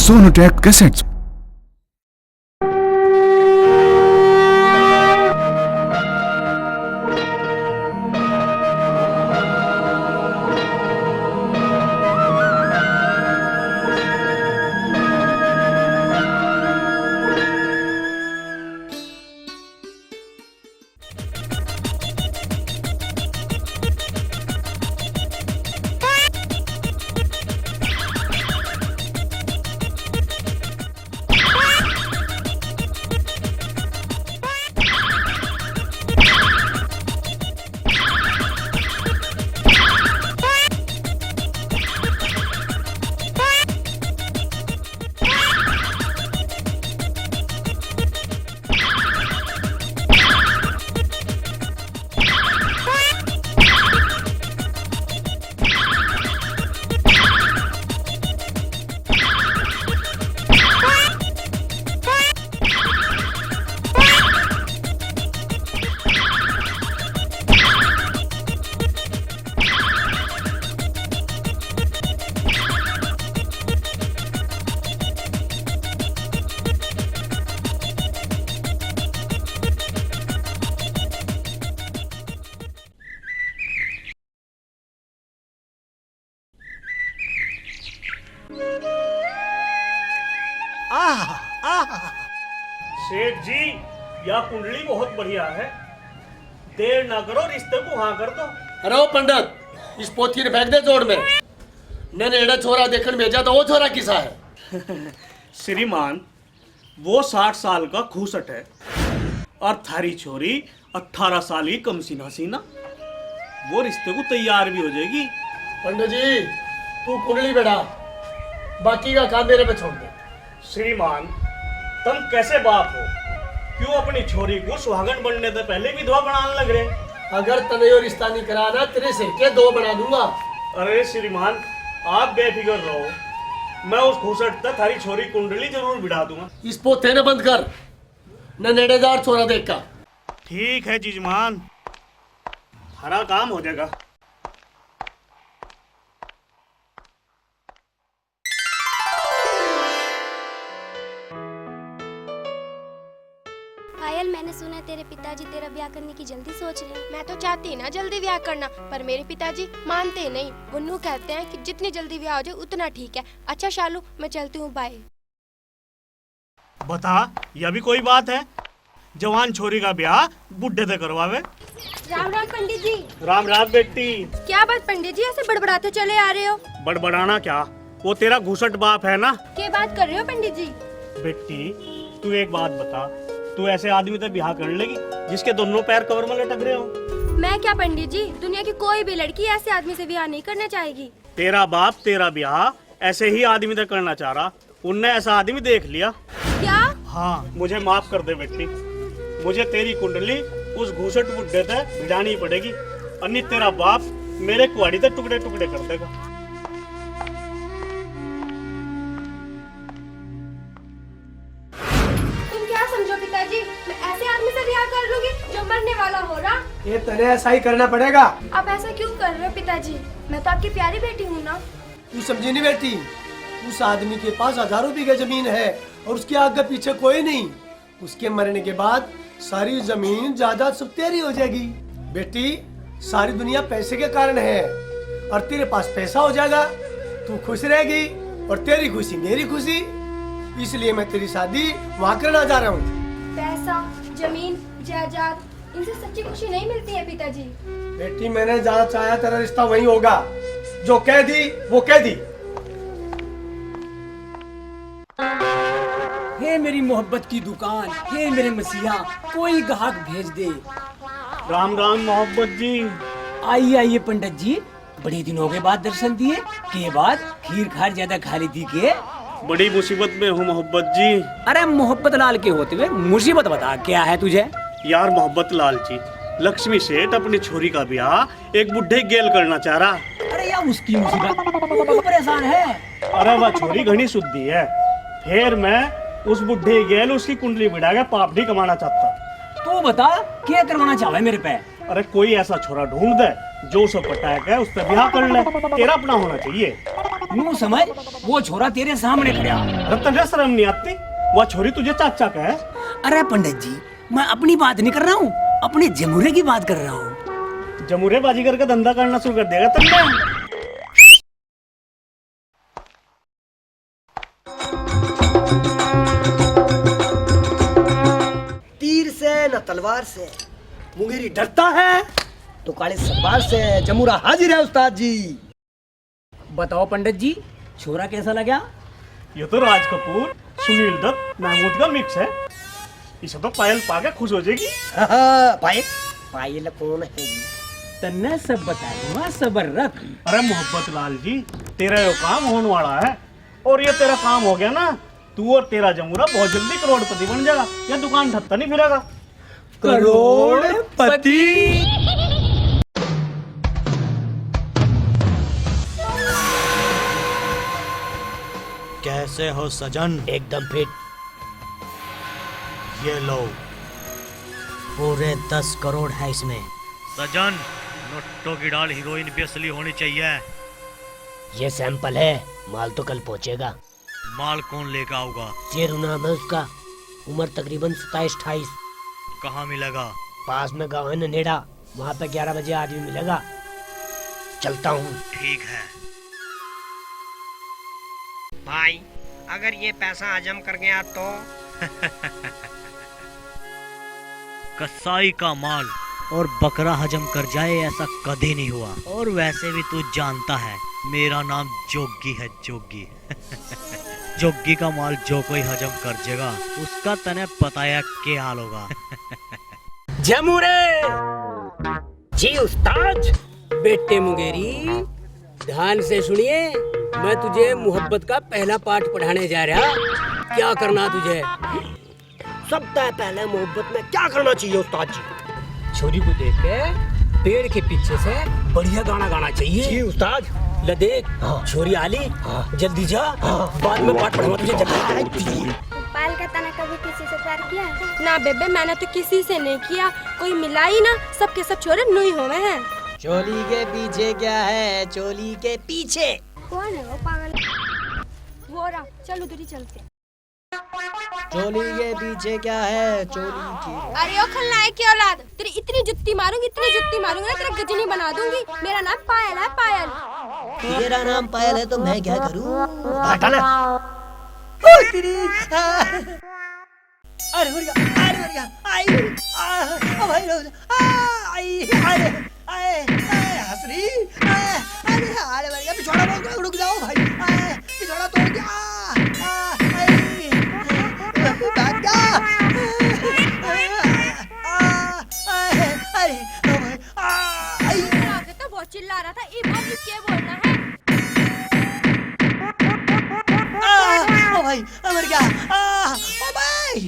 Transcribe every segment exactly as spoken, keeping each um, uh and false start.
Sonotech Cassettes. आह, आह। सेठ जी, या कुंडली बहुत बढ़िया है, देर ना करो, रिश्ते को हाँ कर दो। अरे ओ पंडित, इस पोथी ने फेंक दे जोड़ में। नन्हेड़ा छोरा देखण भेजा तो वो छोरा किसा है? श्रीमान, वो साठ साल का खूसट है और थारी छोरी अठारह साल की कम सीना सीना, वो रिश्ते को तैयार भी हो जाएगी। पंडित जी, तू कुंडली बैठा, बाकी का काम मेरे पे छोड़ दे। श्रीमान, तुम कैसे बाप हो? क्यों अपनी छोरी को सुहागन बनने से पहले विधवा बनाने लग रहे? अगर तने यो रिश्ता नहीं करा ना, तेरे सिर के दो बना दूंगा। अरे श्रीमान, आप बेफिक्र रहो, मैं उस घूसट तक थारी छोरी कुंडली जरूर बिठा दूंगा। इस पोथे ने बंद कर, न नेड़ेदार छोरा देख का। ठीक है जीजमान, थारा काम हो जाएगा। पायल, मैंने सुना है तेरे पिताजी तेरा ब्याह करने की जल्दी सोच रहे हैं। मैं तो चाहती ना जल्दी ब्याह करना, पर मेरे पिताजी मानते नहीं। वो न्यू कहते हैं कि जितनी जल्दी ब्याह हो जाए उतना ठीक है। अच्छा शालू, मैं चलती हूँ, बाय। बता, यह भी कोई बात है? जवान छोरी का ब्याह बुढ़े ते करवावे। राम राम पंडित जी। राम राम बेटी। क्या बात पंडित जी, ऐसे बड़बड़ाते चले आ रहे हो? बड़बड़ाना क्या, वो तेरा घुसट बाप है ना। के बात कर रहे हो पंडित जी? बेटी, तू एक बात बता, तू ऐसे आदमी ते ब्याह कर लेगी जिसके दोनों पैर कवर में लटक रहे हो? मैं क्या पंडित जी, दुनिया की कोई भी लड़की ऐसे आदमी से ब्याह नहीं करना चाहेगी। तेरा बाप तेरा ब्याह ऐसे ही आदमी ते करना चाह रहा, उनने ऐसा आदमी देख लिया। क्या? हाँ, मुझे माफ कर दे बेटी, मुझे तेरी कुंडली उस घूसट बुड्ढे ते भिड़ानी पड़ेगी, अन्नी तेरा बाप मेरे कुआड़ी ते टुकड़े टुकड़े कर देगा। तुम क्या समझो पिताजी, मैं ऐसे आदमी से ब्याह कर लूंगी जो मरने वाला हो रहा? ये तने ऐसा ही करना पड़ेगा। आप ऐसा क्यों कर रहे हो पिताजी? मैं तो आपकी प्यारी बेटी हूँ ना। तू समझी नहीं बेटी, उस आदमी के पास हजारों बीघे जमीन है और उसके आगे पीछे कोई नहीं। उसके मरने के बाद सारी जमीन जायदाद सब तेरी हो जाएगी। बेटी, सारी दुनिया पैसे के कारण है और तेरे पास पैसा हो जाएगा, तू खुश रहेगी और तेरी खुशी मेरी खुशी। इसलिए मैं तेरी शादी वहाँ करना जा रहा हूँ। पैसा, जमीन, जायदाद, इनसे सच्ची खुशी नहीं मिलती है पिताजी। बेटी, मैंने जहाँ चाहा तेरा रिश्ता वहीं होगा। जो कह दी, वो कह दी। हे मेरी मोहब्बत की दुकान, हे मेरे मसीहा, कोई गाहक भेज दे। राम राम मोहब्बत जी। आइए, आइए पंडित जी, बड़े दिनों के बाद दर्शन दिए। के बात, खीर खार ज्यादा खा ली थी के? बड़ी मुसीबत में हूँ मोहब्बत जी। अरे मोहब्बत लाल के होते हुए मुसीबत बता, क्या है तुझे? यार मोहब्बत लाल जी, लक्ष्मी सेठ अपनी छोरी का ब्याह एक बुढ़े गेल करना चाह रहा। अरे यार उसकी मुसीबत, तू क्यों परेशान है? अरे वह छोरी घणी सुद्धी है, फिर मैं उस बुढ़े गेल उसकी कुंडली बिड़ा के पाप नहीं कमाना चाहता। तू बता, क्या करवाना चाहवे मेरे पे? अरे कोई ऐसा छोरा ढूंढ दे जो उसे पटा के उससे ब्याह कर ले, तेरा अपना होना चाहिए। यूं समझ, वो छोरा तेरे सामने खड़ा। अरे, तुझे शर्म नहीं आती? वह छोरी तुझे चाचा का है। अरे पंडित जी, मैं अपनी बात नहीं कर रहा हूँ, अपने जमूरे की बात कर रहा हूँ। जमूरे बाजी करके धंधा करना शुरू कर देगा तुमने। तीर से न तलवार से, मुंगेरी डरता है तो काले सलवार से। जमूरा हाजिर है उस्ताद जी। बताओ पंडित जी, छोरा कैसा लगा? ये तो राज कपूर, सुनील दत्त, महमूद का मिक्स है। इसे तो पायल पाके खुश हो जाएगी। पायल? पायल कौन है? तन्ने सब बता दूंगा, सबर रख। अरे मोहब्बत लाल जी, तेरा यो काम होने वाला है, और ये तेरा काम हो गया ना, तू और तेरा जमूरा बहुत जल्दी करोड़पति बन जाएगा। ये दुकान ठत्ता नहीं फिरेगा। करोड़पति। कैसे हो सजन? एकदम फिट। ये लो, पूरे दस करोड़ है इसमें। सजन, नोटों की डाल हीरोइन भी असली होनी चाहिए। ये सैंपल है, माल तो कल पहुंचेगा। माल कौन लेकर आऊंगा? शेरू नाम है उसका, उम्र तकरीबन सत्ताईस अट्ठाईस। कहाँ मिलेगा? पास में गांव है ननेड़ा, वहां पे ग्यारह बजे आदमी मिलेगा। चलता हूँ। ठीक है। भाई, अगर ये पैसा हजम कर गया तो? कसाई का माल और बकरा हजम कर जाए, ऐसा कभी नहीं हुआ। और वैसे भी तू जानता है, मेरा नाम जोगी है, जोगी। जोगी का माल जो कोई हजम कर जेगा, उसका तने पता है के हाल होगा। जमूरे जी उस्ताद। बेटे मुंगेरी, ध्यान से सुनिए, मैं तुझे मोहब्बत का पहला पाठ पढ़ाने जा रहा। क्या करना तुझे? सबसे पहले मोहब्बत में क्या करना चाहिए उस्ताद जी? छोरी को देख के पेड़ के पीछे से बढ़िया गाना गाना चाहिए। जी उस्ताद। ले देख, हाँ। छोरी आ ली, हाँ। जल्दी जा, हाँ। बाद में पाठ पढ़ूंगा तुझे, जल्दी। पायल का तने कभी किसी से प्यार किया है? ना बेबे, मैंने तो किसी से नहीं किया, कोई मिला ही ना, सबके सब छोरे न्यू ही होवे हैं। चोली के पीछे क्या है? चोली के पीछे। कौन है वो पागल? वो रहा, चल उधर ही चलते हैं। चोली के पीछे क्या है? चोली के। अरे ओ खलनायक की औलाद, तेरी इतनी जुत्ती मारूंगी, इतनी जुत्ती मारूंगी ना, तेरा गजनी बना दूंगी। मेरा नाम पायल है, पायल। तेरा नाम पायल है तो मैं क्या करूं? हटा ना। ओ तेरी, आ। अरे मर गया, अरे मर गया, आई, आ, ओ भाई रो, आ, आई, अरे, आए, आए, हंस रही, आए, अरे, अरे मर गया, पिछवाड़ा बहुत, रुक जाओ भाई, आए, पिछवाड़ा तोड़ दिया, आ, आ, आई, भाग जा, आ, आ, आए, अरे, ओ भाई, आ, आई। मेरा आगे तो बहुत चिल्ला रहा था, ये भाई क्या बोलना है? आ, ओ भाई, मर गया। आ, ओ भाई।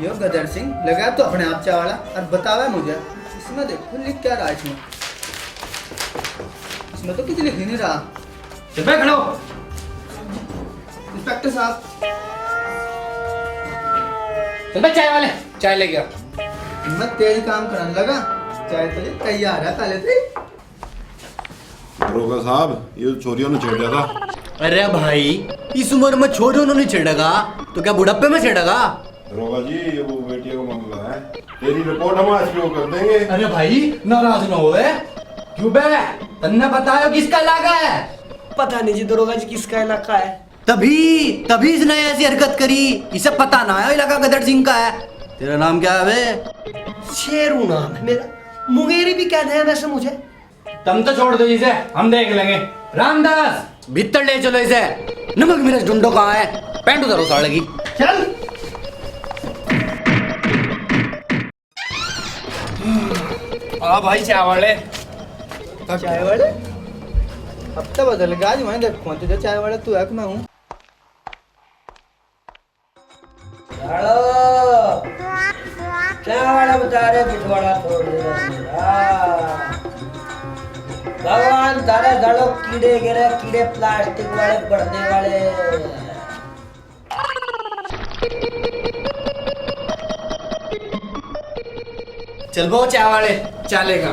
यो गदर सिंह लगा तो अपने आप चाय वाला और बतावे मुझे, इसमें देखो लिख क्या रहा है इसमें। इसमें तो कुछ लिख ही नहीं रहा। चल बे, खड़ा हो। इंस्पेक्टर साहब। चल बे, चाय वाले, चाय लेके आ। मैं तेरी काम करने लगा, चाय तेरी तैयार है पहले से। दरोगा साहब, ये तो छोरियों ने छेड़ दिया था। अरे भाई, इस उम्र में छोरियों ने नहीं छेड़ेगा, तो क्या बुढ़ापे में छेड़ेगा? दरोगा जी, ये वो बेटियों का मामला है, तेरी रिपोर्ट हम एसपी को कर देंगे। अरे भाई, नाराज ना होवे। क्यों बे, तन्ने पता है किसका इलाका है? पता नहीं जी दरोगा जी, किसका इलाका है। तभी, तभी इसने ऐसी हरकत करी। इसे पता ना आया इलाका गदर सिंह का है। तेरा नाम क्या है बे? शेरू नाम है मेरा। मुंगेरी भी कहते हैं वैसे मुझे। तुम तो छोड़ दो इसे, हम देख लेंगे। रामदास, भीतर ले चलो इसे। नमक मिर्च ढूंढो कहाँ है, पैंट उतारो साले की। चल। आ भाई चाय वाले। चाय वाले? अब तो बदल गया आज, मैं देखूं तुझे चाय वाले, तू है कि मैं हूँ? हेलो, चाय वाला बता रहे, पिछवाड़ा तोड़ दे। हाँ। भगवान थारे सालो कीड़े गिरे, कीड़े प्लास्टिक वाले, पर्दे वाले। चल बो चाय वाले, चालेगा।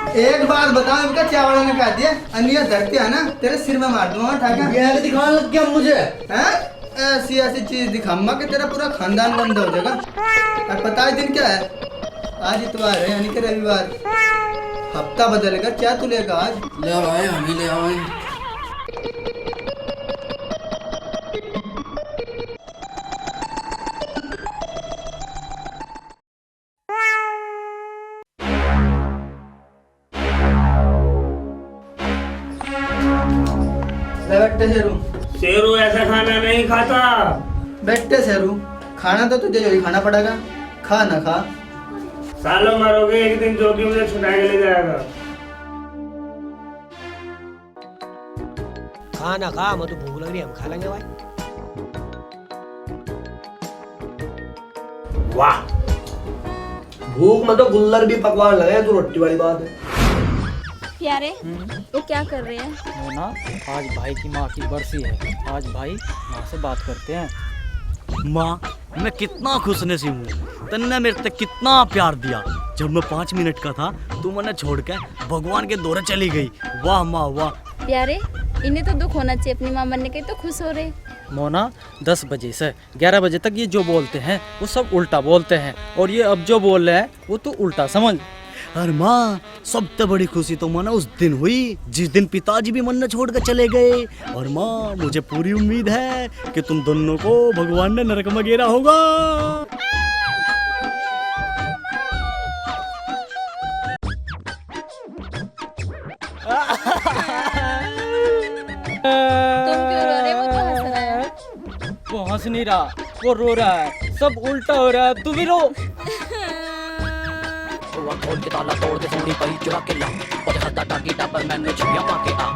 एक बात बता, इनका चावड़ा ने कह दिया, अनिया धरती है ना, तेरे सिर में मार दूंगा उठा के। गैग दिखाने लग गया मुझे। हैं? ऐसी ऐसी चीज दिखाऊंगा कि तेरा पूरा खानदान बंद हो जाएगा। और पता है दिन क्या है? आज इतवार है, यानी कि रविवार। हफ्ता बदलेगा, क्या तू लेगा आज? ले आए, हम ही ले आए। ले बेटे शेरू। शेरू ऐसा खाना नहीं खाता। बेटे शेरू, खाना तो तुझे ही खाना पड़ेगा, खा ना खा। सालों मरोगे, एक दिन जोगी मुझे छुटा के ले जाएगा। खा ना खा, मैं तो भूख लग रही है, हम खा लेंगे भाई। वाह, भूख में तो गुल्लर भी पकवान लगे, तू रोटी वाली बात है। प्यारे, हम्म। ये क्या कर रहे हैं? वो ना, आज भाई की माँ की बरसी है, आज भाई माँ से बात करते हैं। माँ, मैं कितना खुश नसीब हूँ, तन्ने मेरे तक कितना प्यार दिया। जब मैं पाँच मिनट का था, तू मन्ने छोड़ के भगवान के धोरे चली गई। वाह माँ वाह। प्यारे, इन्हें तो दुख होना चाहिए अपनी माँ मरने के, तो खुश हो रहे। मोना, दस बजे से ग्यारह बजे तक ये जो बोलते हैं वो सब उल्टा बोलते हैं, और ये अब जो बोल रहे हैं वो तू उल्टा समझ। अरे माँ, सबसे बड़ी खुशी तो माँ ना उस दिन हुई जिस दिन पिताजी भी मन्ने छोड़ के चले गए। और माँ, मुझे पूरी उम्मीद है कि तुम दोनों को भगवान ने नरक में गेरा होगा। तुम क्यों रो रहे हो? वो तो हंस रहा है। वो हंस नहीं रहा, वो रो रहा है। सब उल्टा हो रहा है, तू भी रो। बुआ खोल के ताला तोड़ दे, सोनी पई चुरा के ला। ओए हंसदा टाकी टापर मैनू छुपिया पा के आ।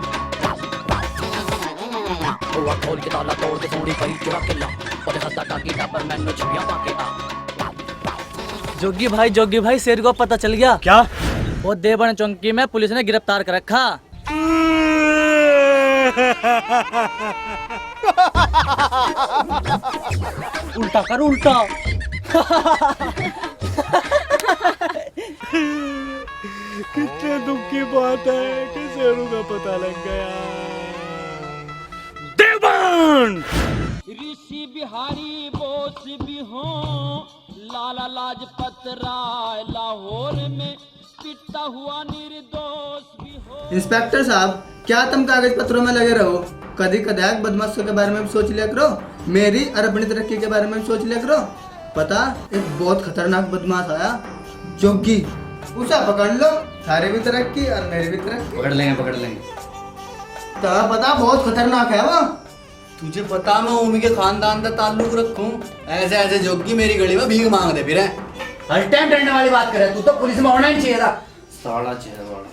बुआ खोल के ताला तोड़ दे, सोनी पई चुरा के ला। ओए हंसदा टाकी टापर मैनू छुपिया पा के आ। जोगी भाई, जोगी भाई, शेर को पता चल गया। क्या? वो देवबंद चौकी में पुलिस ने गिरफ्तार कर रखा। उल्टा कर, उल्टा। कितने दुख की बात है कि शेरू का पता लग गया। देवबंद। ऋषि बिहारी बोस भी हों, लाला लाजपत राय लाहौर में पिटता हुआ निर्दोष भी हो। इंस्पेक्टर साहब, क्या तुम कागज पत्रों में लगे रहो? कदी कदाक बदमाशों के बारे में भी सोच लिया करो, मेरी और अपनी तरक्की के बारे में भी सोच लिया करो। पता, एक बहुत खतरनाक बदमाश आया, जोगी। उसे पकड़ लो, थारी भी तरक्की और मेरी भी तरक्की। पकड़ लेंगे, पकड़ लेंगे। तो पता, बहुत खतरनाक है वो। तुझे पता मैं उमी के खानदान का ताल्लुक रखूं? ऐसे ऐसे जोगी मेरी गली में भीख मांगते फिरे। हर टाइम डरने वाली बात करे, तू तो पुलिस में होना ही चाहिए था। साला चेहरा वाला।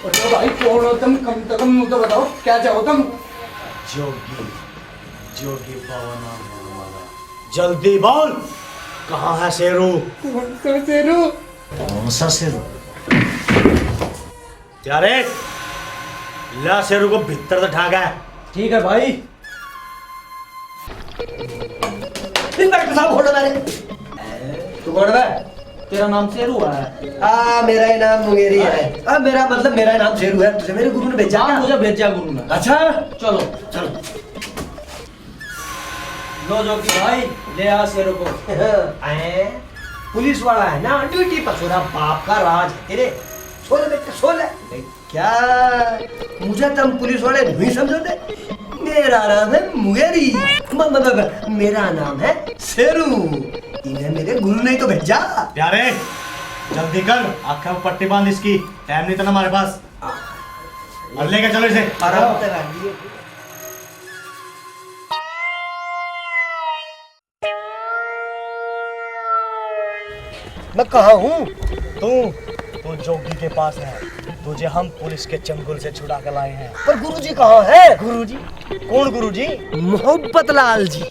अच्छा भाई, कौन हो तुम? कम से कम मुझे बताओ, क्या चाहो तुम? जोगी, जोगी बाबा नाम है हमारा। जल्दी बोल, कहाँ है शेरू? कौन सा शेरू? कौन सा शेरू? यारे, ला शेरू को भीतर तो ठाक है। ठीक है भाई। इंस्पेक्टर साहब, होल्ड मारे। तू कौन बे? तेरा नाम शेरू है? हाँ, मेरा ही नाम मुंगेरी है। हाँ, मेरा मतलब, मेरा नाम शेरू है। तुझे मेरे गुरु ने भेजा हाँ, क्या? मुझे भेजा गुरु ने। अच्छा, चलो। चलो। लो जोगी भाई, ले आ शेरू को। आए, पुलिस वाला है ना, ड्यूटी पर। छोरा, बाप का राज है तेरे। सो ले बेटा, सो ले। क्या मुझे तुम पुलिस वाले नहीं समझोगे? मेरा नाम है मुंगेरी। म-, म-, म-, म-, मेरा नाम है शेरू। इन्हें मेरे गुरु ने ही तो भेजा। प्यारे, जल्दी कर, आंखें में पट्टी बांध इसकी। टाइम नहीं था ना हमारे पास। और लेके चलो इसे। आराम से रख दिए। मैं कहाँ हूँ? तू, तू जोगी के पास है। तुझे हम पुलिस के चंगुल से छुड़ा के लाए हैं। पर गुरुजी कहाँ है? गुरुजी? कौन गुरुजी? मोहब्बत लाल जी।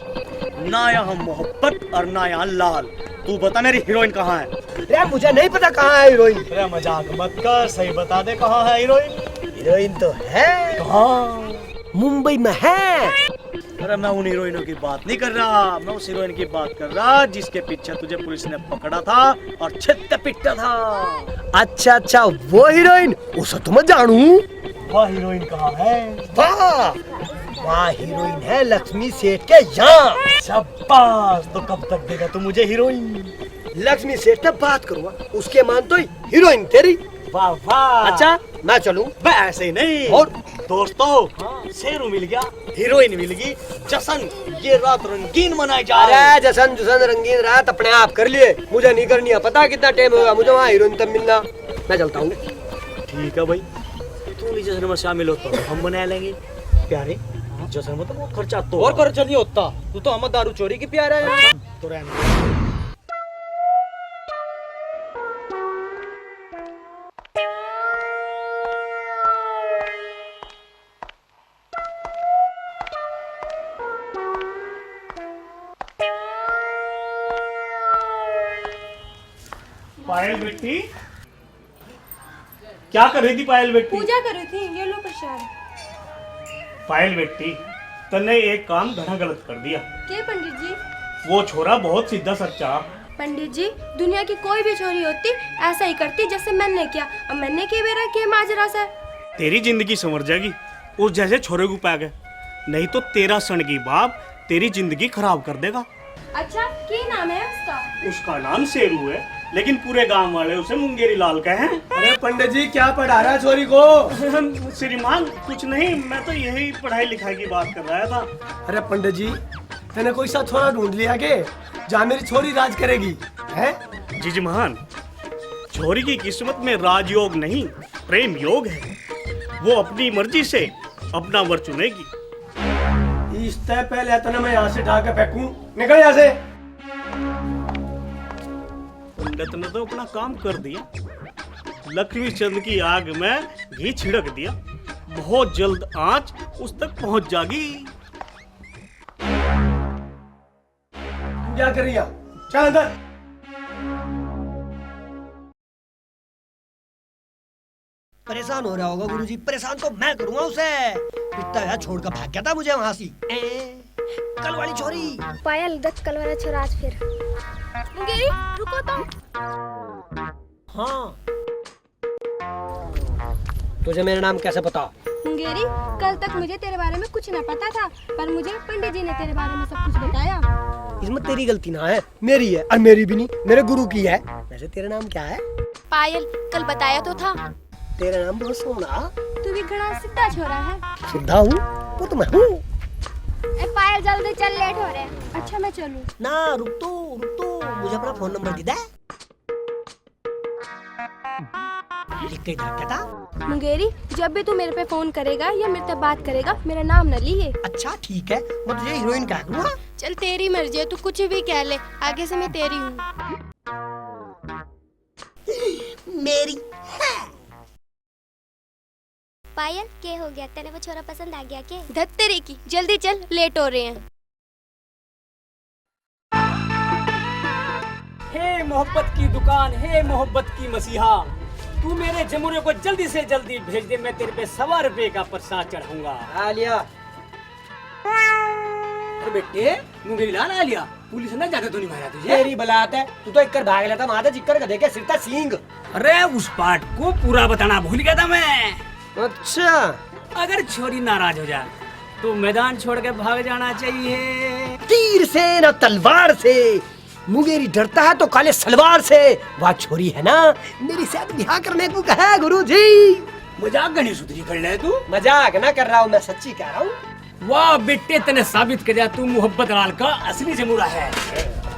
ना यहाँ मोहब्बत और ना यहाँ लाल। तू बता मेरी हीरोइन कहाँ है? रे, मुझे नहीं पता कहाँ है हीरोइन। रे, मजाक मत कर, सही बता दे कहाँ है हीरोइन। हीरोइन तो है। कहाँ? मुंबई में है। अरे, मैं उन हीरोइनों की बात नहीं कर रहा, मैं उस हीरोइन की बात कर रहा जिसके पीछे तुझे पुलिस ने पकड़ा था और छित्ते पिट्टा था। अच्छा, अच्छा, वो हीरोइन, उसे तो मैं जानू। वह हीरोइन कहाँ है? वाह, वह हीरोइन है लक्ष्मी सेठ के यहाँ। शाबाश, तो कब तक देगा तू मुझे हीरोइन? लक्ष्मी सेठ से बात करूंगा, उसके मान तो हीरोइन तेरी। वाह, वाह। अच्छा, मैं चलूं? मैं ऐसे ही नहीं। और? दोस्तों, हाँ। शेरू मिल गया, हीरोइन मिल गई, जश्न, ये रात रंगीन मनाई जाए। अरे, जश्न, जश्न, रंगीन रात अपने आप कर लिए, मुझे नहीं करनी है। पता कितना टाइम होगा मुझे वहाँ हीरोइन तब मिलना। मैं चलता हूँ। ठीक है भाई, तू भी जश्न में शामिल होता तो हम मना लेंगे। प्यारे, जश्न में तो बहुत खर्चा तो और होगा। खर्चा नहीं होता, तू तो हम दारू चोरी की प्यारा है। तो रहने दे। पायल बेटी, क्या कर रही थी पायल बेटी? पूजा कर रही थी, ये लो प्रसाद। पायल बेटी, तन्ने एक काम घणा गलत कर दिया। के पंडित जी? वो छोरा बहुत सीधा सच्चा। पंडित जी, दुनिया की कोई भी छोरी होती, ऐसा ही करती जैसे मैंने किया। अब मैंने के बेरा के माजरा से। तेरी जिंदगी संवर जाएगी उस जैसे छोरे को पाके, नहीं तो तेरा सनकी बाप तेरी जिंदगी खराब कर देगा। अच्छा, के नाम है उसका? उसका नाम शेरू है, लेकिन पूरे गांव वाले उसे मुंगेरी लाल कहे हैं। अरे पंडित जी, क्या पढ़ा रहा है छोरी को? श्रीमान, कुछ नहीं, मैं तो यही पढ़ाई लिखाई की बात कर रहा था। अरे पंडित जी, तने कोई सा छोरा ढूंढ लिया के, जहाँ मेरी छोरी राज करेगी, हैं? जी, जी महान, छोरी की किस्मत में राजयोग नहीं, प्रेम योग है। वो अपनी मर्जी से अपना वर चुनेगी। इससे पहले तने मैं यहाँ से उठा के फेंकूं, निकल यहाँ से। पंडित ने तो अपना काम कर दिया, लक्ष्मी चंद की आग में घी छिड़क दिया। बहुत जल्द आंच उस तक पहुंच जागी। तू क्या कर रही है? चल अंदर। परेशान हो रहा होगा गुरुजी, परेशान तो मैं करूंगा उसे। पिटता हुआ छोड़ कर भाग गया था मुझे वहां से। ए, कल वाली छोरी। पायल, देख कल वाला छोरा आज फिर। मुंगेरी, रुको तो। हाँ। तुझे मेरा नाम कैसे पता? मुंगेरी, कल तक मुझे तेरे बारे में कुछ ना पता था, पर मुझे पंडित जी ने तेरे बारे में सब कुछ बताया। इसमें तेरी गलती ना है, मेरी है, और मेरी भी नहीं, मेरे गुरु की है। वैसे तेरा नाम क्या है? पायल, कल बताया तो था। तेरा नाम बहुत सोहना। तू भी घणा सीधा छोरा है। सीधा हूँ, वो तो मैं हूँ। ए पायल, जल्दी चल, लेट हो रहे हैं। अच्छा, मैं चलूँ? ना, रुक तो, रुक तो, मुझे अपना फोन नंबर दे दे। लिख के रखा था। मुंगेरी, जब भी तू मेरे पे फोन करेगा या मेरे से बात करेगा, मेरा नाम ना लिए। अच्छा, ठीक है, मैं तुझे हीरोइन कहा करूँगा। चल, तेरी मर्जी है, तू कुछ भी कह ले, आगे से मैं तेरी हूँ। मेरी। पायल, के हो गया? तेने वो छोरा पसंद आ गया के? धत्तेरी की, जल्दी चल, लेट हो रहे हैं। हे मोहब्बत की दुकान, हे मोहब्बत की मसीहा, तू मेरे जमुरे को जल्दी से जल्दी भेज दे, मैं तेरे पे सवा रुपए का प्रसाद चढ़ाऊंगा। आ लिया। अरे बेटे, मुंगेरी लाल आ लिया, पुलिस ने ज्यादा तो नहीं मारा तुझे? तेरी बलात है, तू तो इक्कर भाग लेता, वहां था जिक्कर गधे के सिर था सींग। अरे उस पार्ट को पूरा बताना भूल गया था मैं। अच्छा। अगर छोरी नाराज हो जाए तो मैदान छोड़ के भाग जाना चाहिए। तीर से ना तलवार से, मुंगेरी डरता है तो काले सलवार से। वह छोरी है ना, मेरी शादी ब्याह करने को कहा है गुरुजी। मजाक घणी सुथरी कर ले तू। मजाक ना कर रहा हूँ, मैं सच्ची कह रहा हूँ। वाह बेटे, तने साबित कर दिया तू मोहब्बत लाल का असली जमुरा है।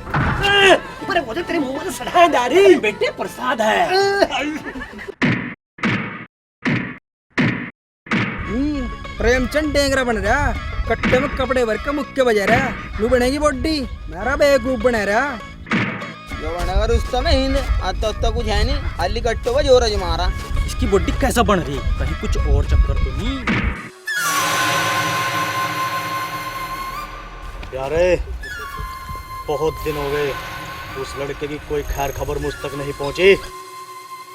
अरे वो तो तेरे मुंह में सड़ा डारी। अरे बेटे, प्रसाद है। हम्म, प्रेमचंद डेंगरा बन रहा, कट्टे में कपड़े भर के मुक्के बजा रहा। नू बनेगी बॉडी, मेरा बेवकूफ बना रहा। जो बनेगा रुस्तम है हिंद, आता उत्ता कुछ है नहीं, खाली कट्टो का जोर आजमा रहा। इसकी बॉडी कैसा बन रही है, कहीं कुछ और चक्कर तो नहीं? यारे, बहुत दिन हो गए, उस लड़के की कोई खैर खबर मुझ तक नहीं पहुंची।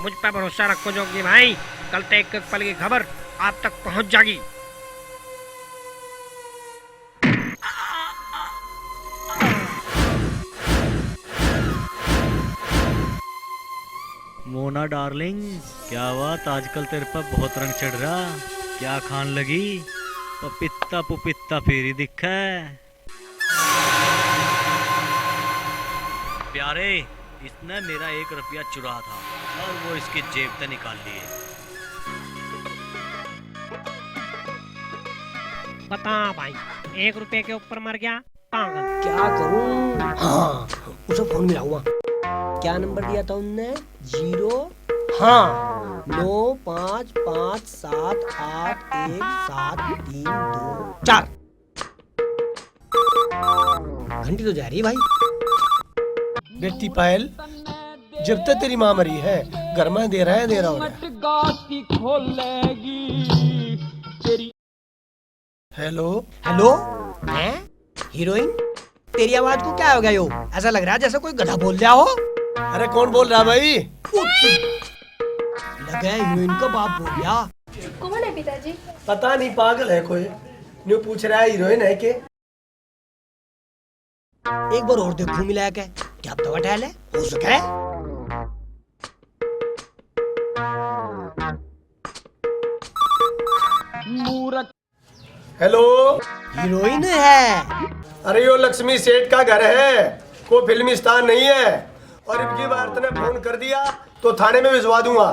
मुझ पर भरोसा रखो जोगी भाई, कल तक एक एक पल की खबर आप तक पहुंच जागी। मोना डार्लिंग, क्या बात, आजकल तेरे पे बहुत रंग चढ़ रहा। क्या खान लगी? पपीता पुपीता फेरी दिखा है। प्यारे, इसने मेरा एक रुपया चुरा था और वो इसकी जेब से निकाल लिए। बता भाई, एक रुपये के ऊपर मर गया पागल। क्या करूं? हाँ, उसे फोन मिलाऊंगा। क्या नंबर दिया था उनने? जीरो। हाँ, नौ पाँच पाँच सात आठ एक सात तीन दो चार। घंटी तो जा रही है भाई। बेटी पायल, जब तक तेरी माँ मरी है, घर में अंधेरा ही अंधेरा हो रहा है। हेलो। हेलो। हैं? हीरोइन, तेरी आवाज को क्या हो गया यो? ऐसा लग रहा है जैसे कोई गधा बोल रहा हो। अरे कौन बोल रहा भाई? लगे हीरोइन का बाप बोल रहा। कौन है पिताजी? पता नहीं, पागल है कोई। न्यू पूछ रहा है हीरोइन है के। एक बार और देखूं मिला के, क्या पता उठा ले, हो सके। हेलो। हीरोइन है। अरे यो लक्ष्मी सेठ का घर है, कोई फिल्मी स्टार नहीं है। और इबकी बार तने फोन कर दिया तो थाने में भिजवा दूंगा।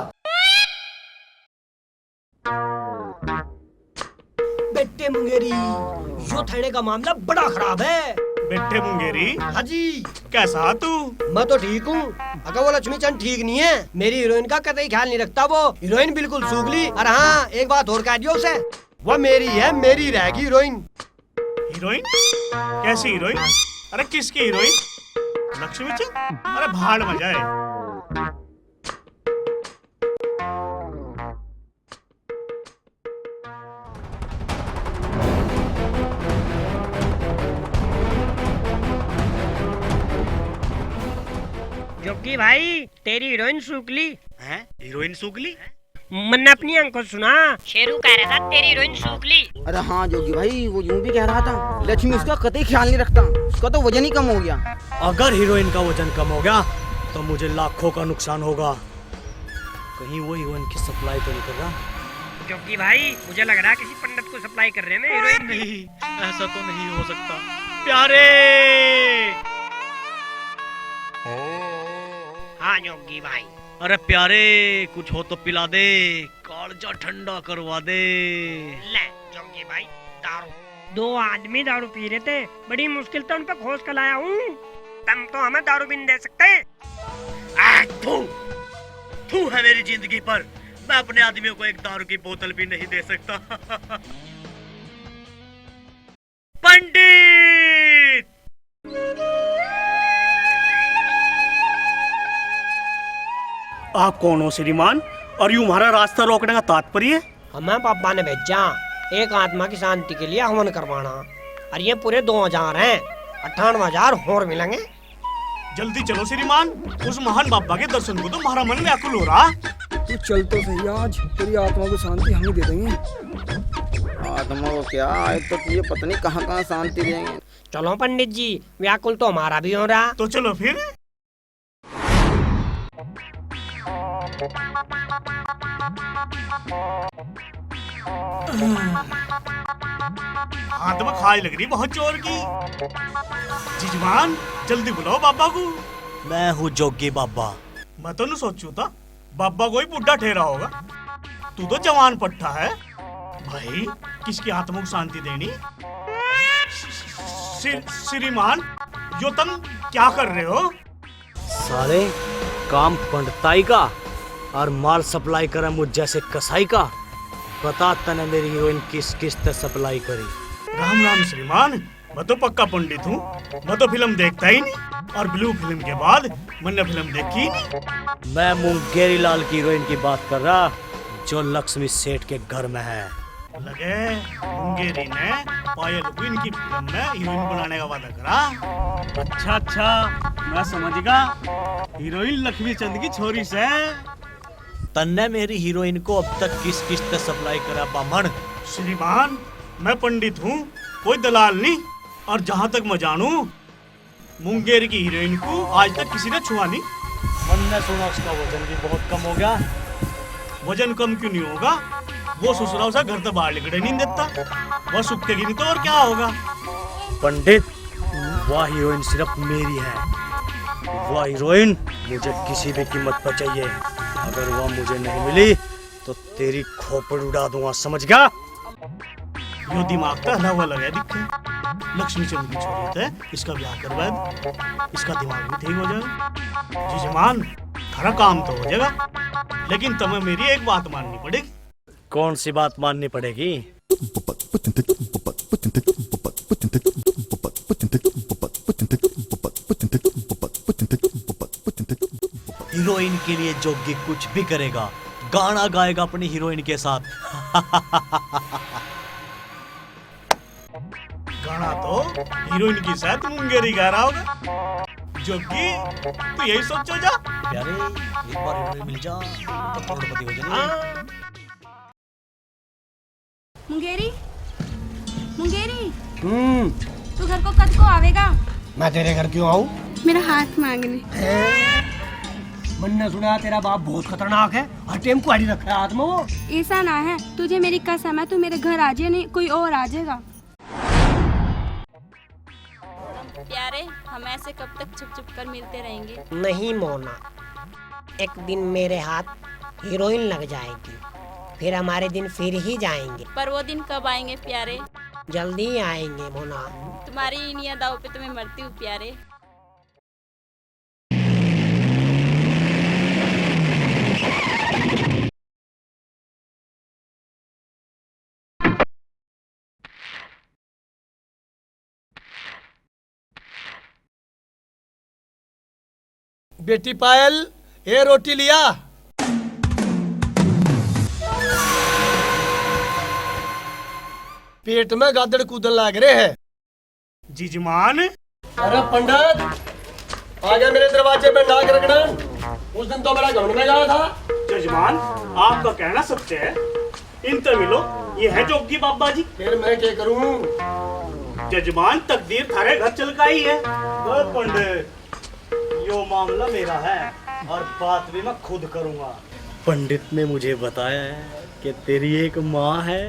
बेटे मुंगेरी, यो थाने का मामला बड़ा खराब है। बेटे मुंगेरी? हाँ जी। कैसा तू? मैं तो ठीक हूँ। अगर वो लक्ष्मी चंद ठीक नहीं है, मेरी हीरोइन का कतई ख्याल नहीं रखता वो। हीरोइन बिल्कुल सूख ली। और हाँ, एक बात और कह दियो उसे, वो मेरी है, मेरी रहेगी हीरोइन। हीरोइन? कैसी हीरोइन? अरे किसकी हीरोइन? लक्ष्मी चंद? अरे भाड़ में जाए। जोगी भाई, तेरी हीरोइन सूख ली। हैं? हीरोइन सूख ली? मन्ने अपनी आंखों सुना। शेरू कह रहा था तेरी हीरोइन सूख ली। अरे हाँ जोगी भाई, वो यूं भी कह रहा था, लक्ष्मी उसका कतई ख्याल नहीं रखता, उसका तो वजन ही कम हो गया। अगर हीरोइन का वजन कम हो गया तो मुझे लाखों का नुकसान होगा। कहीं वो हीरोइन की सप्लाई तो नहीं कर रहा? जोगी भाई, मुझे लग रहा है किसी पंडित को सप्लाई कर रहे हैं हीरोइन की। नहीं, ऐसा तो नहीं हो सकता प्यारे। हाँ जोगी भाई। अरे प्यारे, कुछ हो तो पिला दे, कालजा ठंडा करवा दे। ले जोगी भाई, दारू। दो आदमी दारू पी रहे थे, बड़ी मुश्किल से उन पे खोस कर लाया हूँ। तुम तो हमें दारू भी नहीं दे सकते। आ, थू, थू है मेरी जिंदगी पर। मैं अपने आदमियों को एक दारू की बोतल भी नहीं दे सकता। पंडित! आप कौन हो श्रीमान, और यूं हमारा रास्ता रोकने का तात्पर्य? हमें बाबा ने भेजा एक आत्मा की शांति के लिए हवन करवाना, और ये पूरे दो हजार हैं, अट्ठानवे हजार और मिलेंगे। जल्दी चलो श्रीमान, उस महान बाबा के दर्शन को तो हमारा मन व्याकुल हो रहा। तू चल तो सही, आज तेरी आत्मा को शांति हम ही दे देंगे। आत्मा को क्या, आज तो ये पता नहीं कहाँ कहाँ शांति देंगे। चलो पंडित जी, व्याकुल तो हमारा भी हो रहा। तो चलो फिर। हाथ में खाज लग रही बहुत जोर की। जजमान, जल्दी बुलाओ बाबा को। मैं हूँ जोगी बाबा। मैं तो नु सोचू था बाबा कोई बूढ़ा ठहरा होगा, तू तो जवान पट्ठा है। भाई, किसकी आत्मा को शांति देनी? श्री-, श्रीमान, यो तुम क्या कर रहे हो? साले, काम पंडताई का और माल सप्लाई करे मुझ जैसे कसाई का। बता तने मेरी हीरोइन किस किस ते सप्लाई करी। राम राम श्रीमान, मैं तो पक्का पंडित हूँ, मैं तो फिल्म देखता ही नहीं, और ब्लू फिल्म के बाद मैंने फिल्म देखी ही नहीं। मैं मुंगेरी लाल की हीरोइन की बात कर रहा, जो लक्ष्मी सेठ के घर में है। लगे मुंगेरी ने पायल को इनकी फिल्म में हीरोइन बनाने का वादा करा। अच्छा अच्छा, मैं समझ गया, हीरोइन लक्ष्मी चंद की छोरी से। तन्ने मेरी हीरोइन को अब तक किस किस ते सप्लाई करा बामण? श्रीमान, मैं पंडित हूँ, कोई दलाल नहीं। और जहाँ तक मैं जानू, मुंगेर की हीरोइन को आज तक किसी ने छुआ नहीं। मन मैं सुना उसका वजन भी बहुत कम हो गया। वजन कम क्यों नहीं होगा? वो ससुरा उसे घर से बाहर निकलने नहीं देता। वह सूखेगी नहीं तो और क्या होगा? पंडित, वह हीरोइन सिर्फ मेरी है। वह हीरोइन मुझे किसी भी कीमत पर चाहिए। अगर वह मुझे नहीं मिली तो तेरी खोपड़ उड़ा दूंगा, समझ गया? यो दिमाग तो हलावा लगा दिखे। लक्ष्मी चंद की छोरी थे, इसका ब्याह करवा दे, इसका दिमाग भी ठीक हो जाए। जजमान, थारा काम तो हो जाएगा, लेकिन तुम्हें मेरी एक बात माननी पड़ेगी। कौन सी बात माननी पड़ेगी? हीरोइन के लिए जोगी कुछ भी करेगा, गाना गाएगा अपनी हीरोइन के साथ। गाना तो हीरोइन के साथ मुंगेरी गा रहा होगा। जोगी, तू यही सोचो जा। प्यारे, एक बार हीरोइन मिल जा, तो करोड़पति हो जाएंगे। हाँ। मुंगेरी, मुंगेरी, हम्म। तू घर को कद को आवेगा? मैं तेरे घर क्यों आऊं? मेरा हाथ मांगने। मन्ने सुना तेरा बाप बहुत खतरनाक है, हर टाइम कुआड़ी रखा है हाथ में वो। ऐसा ना है, तुझे मेरी कसम है, तू मेरे घर आ जाए, नहीं कोई और आ जाएगा। प्यारे, हम ऐसे कब तक छुप छुप कर मिलते रहेंगे? नहीं मोना, एक दिन मेरे हाथ हीरोइन लग जाएगी, फिर हमारे दिन फिर ही जाएंगे। पर वो दिन कब आएंगे प्यारे? जल्दी ही आएंगे मोना। तुम्हारी इन्हीं अदाओं पे तो मैं मरती हूँ प्यारे। बेटी पायल, ए रोटी लिया। पेट में गादड़ कूदन लाग रहे हैं। जजमान। अरे पंडित, आ गया मेरे दरवाजे पे नाक रगड़न। उस दिन तो बड़ा घमंड में गया था। जजमान, आपका कहना सत्य है। इनते मिलो, ये है जोगी बाबा जी। फिर मैं क्या करूं? जजमान, तकदीर थारे घर चल का ही है। ओ पंडित, यो मामला मेरा है और बात भी मैं खुद करूंगा। पंडित ने मुझे बताया है कि तेरी एक माँ है।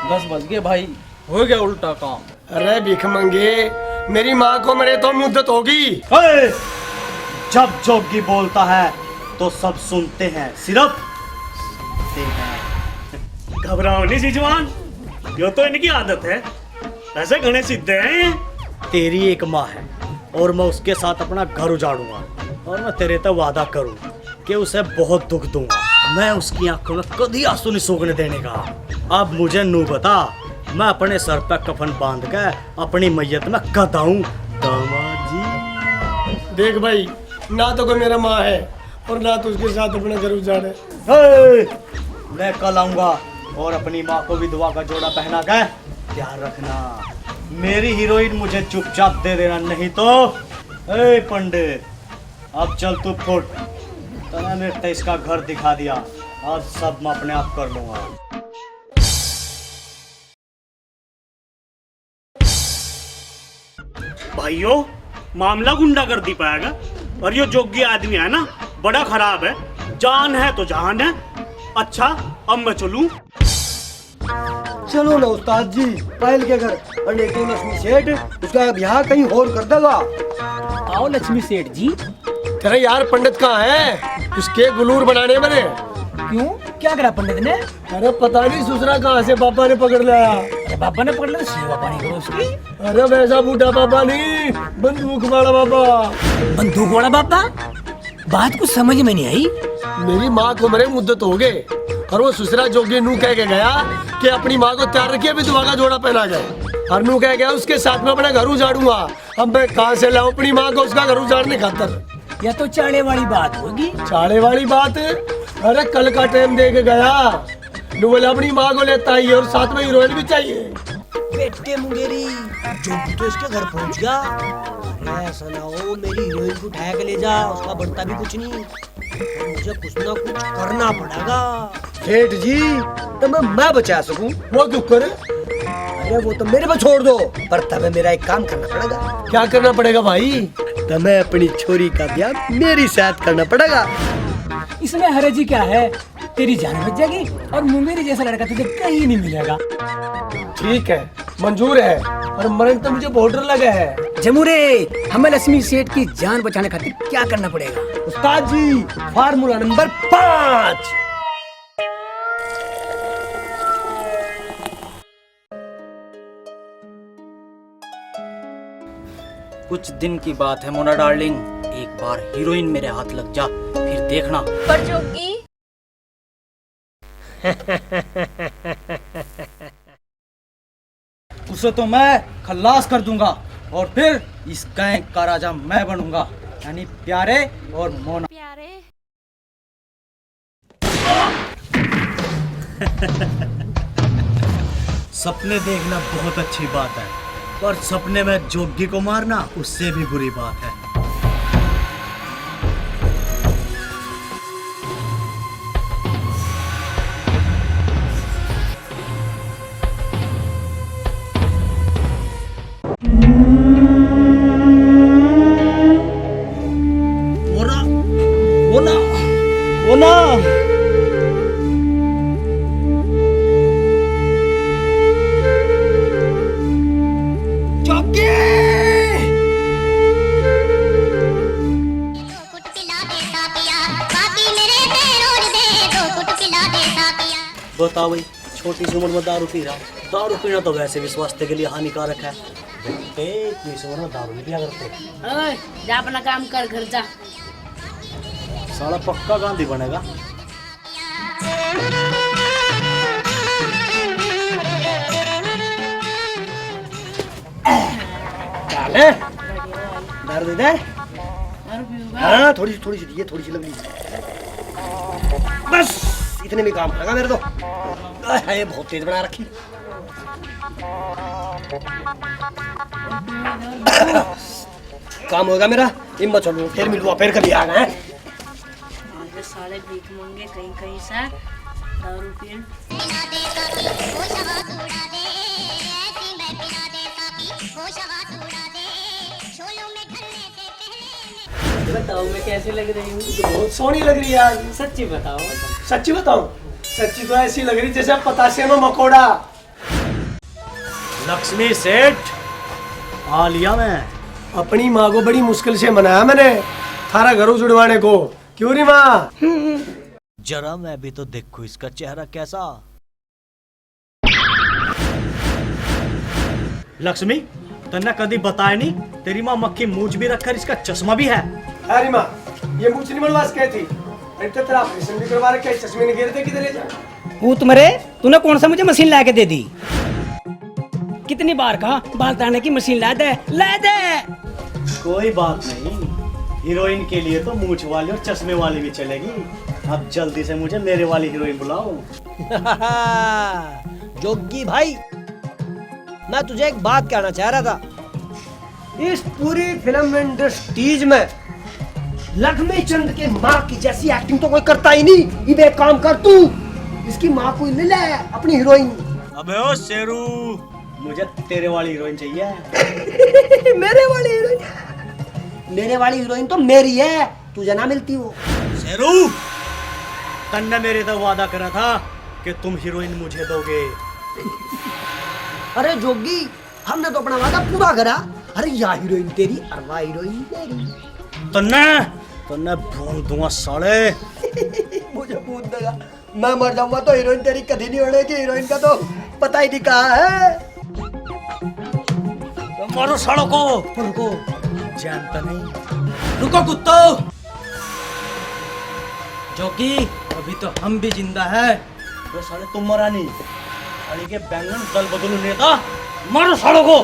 दस बज गए भाई, हो गया उल्टा काम। अरे भिख मंगे, मेरी माँ को मरे तो मुद्दत होगी। ए, जब जोगी बोलता है तो सब सुनते हैं, सिर्फ सुनते हैं। घबराओ नहीं जजमान, यो तो इनकी आदत है, वैसे घणे सीधे हैं। तेरी एक माँ है और मैं उसके साथ अपना घर उजाड़ूंगा और मैं तेरे ते वादा करूँ कि उसे बहुत दुख दूंगा। मैं उसकी आंखों में कदी आंसू नहीं सूखने देने का। अब मुझे नू बता, मैं अपने सर पे कफन बांध के अपनी मैयत में कद आऊं, दामाद जी? देख भाई, ना तो कोई मेरा माँ है और ना तो उसके साथ अपना घर उजाड़े। हे, मैं कल आऊंगा और अपनी माँ को विधवा का जोड़ा पहना के ध्यान रखना। मेरी हीरोइन मुझे चुपचाप दे देना, नहीं तो। ए पंडित, अब चल तू फुट। तने मेरे ते इसका घर दिखा दिया, आज सब मैं अपने आप कर लूंगा। भाइयों, मामला गुंडागर्दी पाएगा। और यो जोगी आदमी है ना, बड़ा खराब है। जान है तो जहान है। अच्छा, अब मैं चलूं? चलो ना उस्ताद जी, पायल के घर। और नहीं तो लक्ष्मी सेठ उसका ब्याह कहीं और कर देगा। आओ लक्ष्मी सेठ जी। तेरा यार पंडित कहाँ है? उसके गुलूर बनाने बने। क्यों, क्या करा पंडित ने? अरे पता नहीं ससुरा कहाँ से बाबा ने पकड़ लाया। अरे बाबा ने पकड़ लिया तो सेवा पानी करो उसकी। अरे वैसा बूढ़ा बाबा नहीं, बंदूक वाला बाबा। बंदूक वाला बाबा? बात कुछ समझ में नहीं आई। मेरी माँ को मरे मुद्दत हो गए और वो ससुरा जोगी नू कह के गया कि अपनी माँ को तैयार रखिए, अभी दुआ का जोड़ा पहना गया। और नू कह गया उसके साथ में अपना घर उजाड़ूंगा। अब मैं कहाँ से लाऊं अपनी माँ को उसका घर उजाड़ने खातर? या तो चाले वाली बात होगी। चाले वाली बात? अरे कल का टाइम दे के गया, नू बोला अपनी माँ को लेता ही और साथ में हीरोइन भी चाहिए। बेटे मुंगेरी, जोगी तो इसके घर पहुंच गया। अरे ऐसा ना हो मेरी हीरोइन को उठा के ले जा, उसका बनता भी कुछ नहीं। मुझे कुछ ना कुछ करना पड़ेगा। सेठ जी, तब मैं बचा सकूं। वो क्यों करे? अरे वो तो मेरे पे छोड़ दो, पर तब मेरा एक काम करना पड़ेगा। क्या करना पड़ेगा भाई? तुम्हें अपनी छोरी का ब्याह मेरी साथ करना पड़ेगा। इसमें हरज ही क्या है, तेरी जान बच जाएगी और मुंगेरी जैसा लड़का तुझे कहीं नहीं मिलेगा। ठीक है, मंजूर है, पर मरण तो मुझे बहुत डर लगा है। जमूरे, हमें लक्ष्मी सेठ की जान बचाने खातिर क्या करना पड़ेगा? उस्ताद जी, फार्मूला नंबर पाँच। कुछ दिन की बात है मोना डार्लिंग, एक बार हीरोइन मेरे हाथ लग जा, फिर देखना। पर जोगी। उसे तो मैं खल्लास कर दूंगा और फिर इस गैंग का राजा मैं बनूंगा, यानी प्यारे और मोना। प्यारे। सपने देखना बहुत अच्छी बात है, पर सपने में जोगी को मारना उससे भी बुरी बात है। मोना, मोना, मोना। चौकी। बताओ भाई, छोटी सी उम्र में दारू पी रहा। दारू पीना तो वैसे भी स्वास्थ्य के लिए हानिकारक है। बेटे, इतनी सी उम्र में दारू नहीं पिया करते। ओए, जा अपना काम कर, घर जा। साला पक्का गांधी बनेगा। चल, दारू दे दे। दारू पीऊंगा। हाँ, थोड़ी सी, थोड़ी सी दिए, थोड़ी सी लवली। बस इतने में काम लगा मेरे तो। आय हाय, बहुत तेज बना रखी। काम होगा मेरा, इम्मा चलू, फिर मिलूंगा, फिर कभी आना है। अरे साले भीख मांगे कहीं कहीं से दारू पीन। बताओ, मैं कैसी लग रही हूँ? तो बहुत सोहनी लग रही है यार। सच्ची बताओ। सच्ची बताऊं? सच्ची तो ऐसी लग रही जैसे पतासे में मकोड़ा। लक्ष्मी सेठ, आ लिया मैं। अपनी माँ को बड़ी मुश्किल से मनाया मैंने थारा घर उजड़वाने को। क्यों री माँ? जरा मैं भी तो देखूं इसका चेहरा कैसा। लक्ष्मी, तन्ने कदी बताया नहीं, तेरी माँ मक्खी मूछ भी रखकर इसका चश्मा भी है। अरे माँ, ये मूछ नहीं बनवा सके थी। अरे तो तेरा ऑपरेशन भी करवा रखा है, चश्मे नहीं गिरते किधर ले जा। पूत मरे, तूने कौन सा मुझे मशीन ला के दे दी? कितनी बार कहा, बाल तारने की मशीन ला दे, ला दे। कोई बात नहीं, हीरोइन के लिए तो मूछ वाली और चश्मे वाली भी चलेगी। अब जल्दी से मुझे मेरे वाली हीरोइन बुलाओ। जोगी भाई, मैं तुझे एक बात कहना चाह रहा था। इस पूरी फिल्म इंडस्ट्रीज में लक्ष्मी चंद के माँ की जैसी एक्टिंग तो कोई करता ही नहीं। इबे एक काम कर तू, इसकी माँ को ले ले अपनी हीरोइन। अबे ओ शेरू, मुझे तेरे वाली हीरोइन चाहिए। मेरे वाली हीरोइन? मेरे वाली हीरोइन तो मेरी है, तुझे ना मिलती वो। शेरू, तन्ने मेरे तो वादा करा था कि तुम हीरोइन मुझे दोगे। अरे जोगी, हमने तो अपना वादा पूरा करा। अरे या हीरोइन तेरी और वह हीरोइन मेरी। तन्ने, तन्ने भून दूंगा साले। मुझे भून देगा, मैं मर जाऊंगा तो हीरोइन तेरी कभी नहीं होने की। हीरोइन का तो पता ही नहीं कहाँ है। मारो सालों को। रुको, जानता नहीं। रुको कुत्तो। जोगी, अभी तो हम भी जिंदा है। वो साले तुम मरा नहीं। साले के बैंगन दल बदलू नहीं था। मारो सालों को।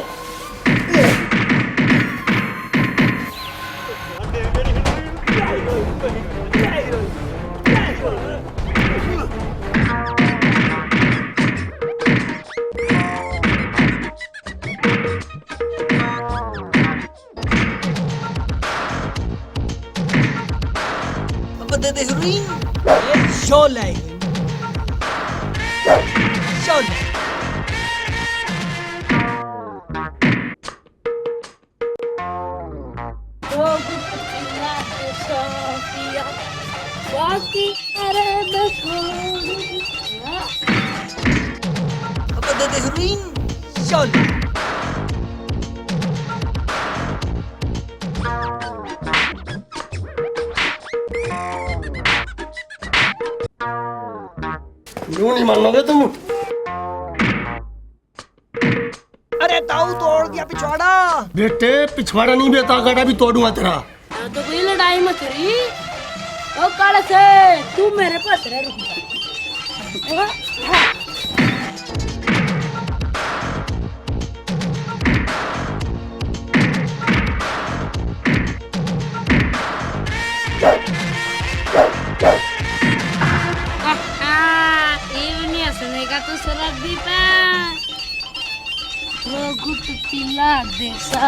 अब दे दे हीरोइन। ये शोले हीरोइन। शोले। तो हीरोइन शालू। यूं नहीं मानोगे तुम। अरे ताऊ, तोड़ दिया पिछवाड़ा। बेटे, पिछवाड़ा नहीं बेटा, गड़ा भी तोड़ूंगा तेरा। हाँ, तो कोई लड़ाई मत करी। ओ काला से, तू मेरे पास रह, रुक जा। आहा, ये नहीं हंसने का तो शराबी पे। वो गुट पीला देसा।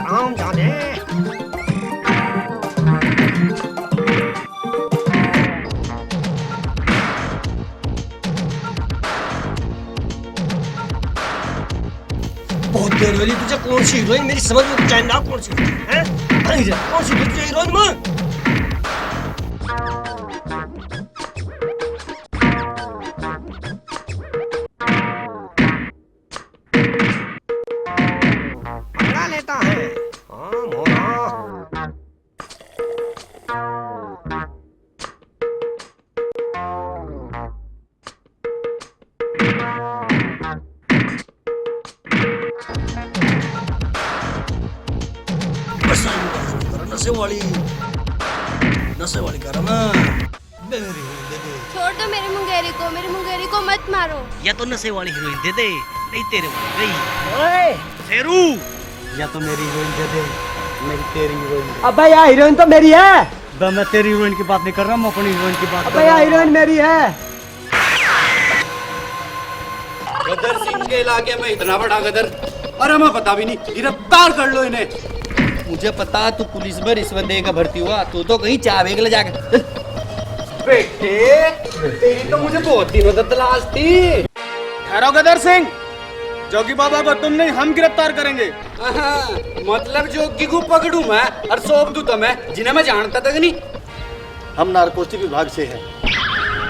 आम जाने। बहुत देर हो गई तुझे, कौन सी हीरोइन मेरी समझ में कुछ आए ना, कौन सी हीरोइन, हैं? अरे, कौन सी तुझे हीरोइन में? पंगा लेता है। हाँ, मोरा। बस, नशे वाली, नशे वाली कर ना। दे मेरी हीरोइन, दे दे। छोड़ दो मेरी मुंगेरी को, मेरी मुंगेरी को मत मारो। या तो नशे वाली हीरोइन दे दे, नहीं तेरे वाली गई। ओए! शेरू! या तो मेरी हीरोइन दे दे, नहीं तेरी हीरोइन दे। अबे, या हीरोइन तो मेरी है। बे, मैं तेरी हीरोइन की बात नहीं कर रहा, मैं अपनी हीरोइन की बात कर रहा हूँ। अबे, या हीरोइन मेरी है। गदर सिंह के इलाके में इतना बड़ा गदर, अरे मैं पता भी नहीं, गिरफ्तार कर लो इन्हें। मुझे पता तू पुलिस में रिश्वत देकर भर्ती हुआ, तू तो कहीं चाय बेच ले जाके। चल। बेटे, तेरी तो मुझे बहुत दिनों से तलाश थी। ठहरो गदर सिंह, जोगी बाबा को तुम नहीं, हम गिरफ्तार करेंगे। हाँ, मतलब जोगी को पकड़ूं मैं और सौंप दूं तुम्हें, जिन्हें मैं जानता तक नहीं। हम नारकोटिक विभाग से हैं।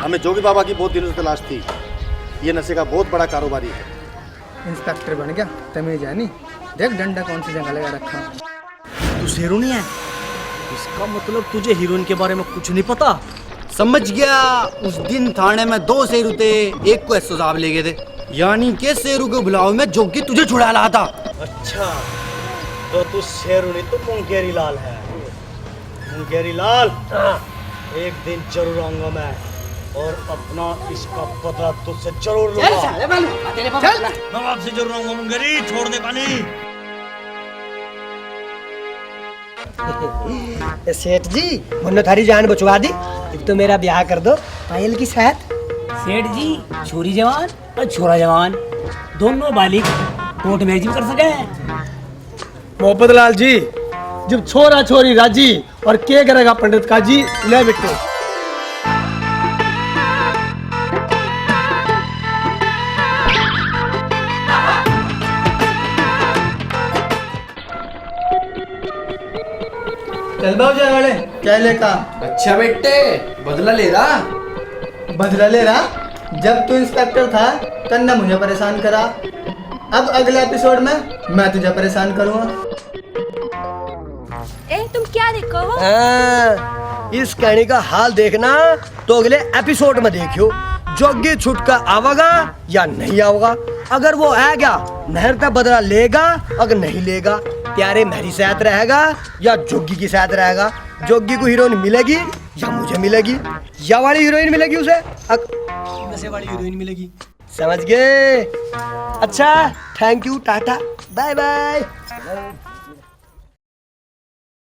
हमें जोगी बाबा की बहुत दिनों से तलाश थी। ये नशे का बहुत बड़ा कारोबारी है। इंस्पेक्टर बन गया, तमीज है नहीं। देख डंडा कौन सी जगह लगा रखा। तू शेरू नहीं है? इसका मतलब तुझे हीरोइन के बारे में कुछ नहीं पता? समझ गया, उस दिन थाने में दो शेरू थे, एक को एसओ साहब ले गए थे, यानी के शेरू के बुलाव में जोगी तुझे छुड़ा लाया था। अच्छा, तो तू शेरू नहीं, तू मुंगेरी लाल है। मुंगेरी लाल, हाँ। एक दिन जरूर आऊंगा मैं और अपना इसका बदला तुझसे जरूर चल लूंगा। साले, मैं लूंगा तेरे बदला। चल। मैं वापसी जरूर आऊंगा मुंगेरी, छोड़ दे पानी। ए सेठ जी, मन्ने थारी जान बचवा दी। अब तो मेरा ब्याह कर दो पायल के साथ। सेठ जी, छोरी जवान और छोरा जवान दोनों बालिग कोर्ट मैरिज भी कर सके हैं। मोहब्बत लाल जी, जब छोरा छोरी राजी और के करेगा पंडित काजी, ले बेटे। चल बाबू जाए वाले, क्या लेका? अच्छा बेटे, बदला ले रहा? बदला ले रहा? जब तू इंस्पेक्टर था, तन्ने मुझे परेशान करा। अब अगले एपिसोड में मैं तुझे परेशान करूंगा। ए, तुम क्या देखो हो? हाँ, इस कहानी का हाल देखना तो अगले एपिसोड में देखियो, जोगी छुटका आवेगा या नहीं आवेगा। अगर वो आ गया, नहर का बदला लेगा, अगर नहीं लेगा, प्यारे मेरी साथ रहेगा या जोगी की साथ रहेगा। जोगी को हीरोइन मिलेगी या मुझे मिलेगी, या वाली हीरोइन मिलेगी उसे, अक-, नशे वाली हीरोइन मिलेगी। समझ गए? अच्छा, thank you, tata, bye bye.